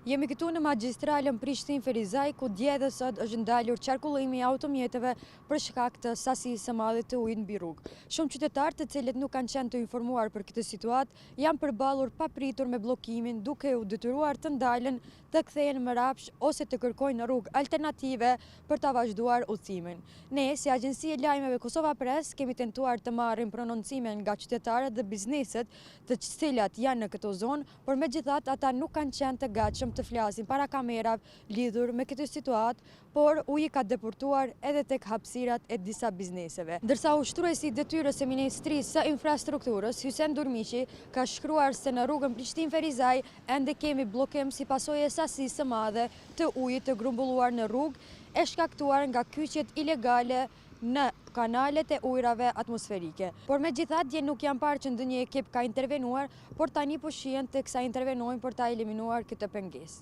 Jemi këtu në magjistralen Prishtinë-Ferizaj, ku dje dhe sot është ndalur qarkullimi i automjeteve për shkak të sasisë së madhe të ujit mbi rrugë. Shumë qytetarë të cilët nuk kanë qenë të informuar për këtë situatë, janë përballur papritur me bllokimin duke u detyruar të ndalen, të kthehen mbrapsht ose të kërkojnë rrugë alternative për ta vazhduar udhëtimin. Ne, si agjenci e lajmeve Kosova Press, kemi tentuar të marrim prononcime nga qytetarët dhe bizneset të cilat janë në këtë zonë, por megjithatë ata nuk kanë qenë të gatshëm të flasin para kamerave lidhur me këtë situatë, por uji ka depërtuar edhe tek hapësirat e disa bizneseve. Ndërsa ushtruesi i detyrës së Ministrisë së Infrastrukturës, Hysen Durmishi, ka shkruar se në rrugën Prishtinë-Ferizaj ende kemi bllokim si pasojë e sasisë së madhe të ujit të grumbulluar në rrugë e shkaktuar nga kyçjet ilegale në kanalet e ujërave atmosferike. Por megjithatë dje nuk janë parë që ndonjë ekip ka intervenuar, por tani po shihen teksa intervenojnë për ta eliminuar këtë pengesë.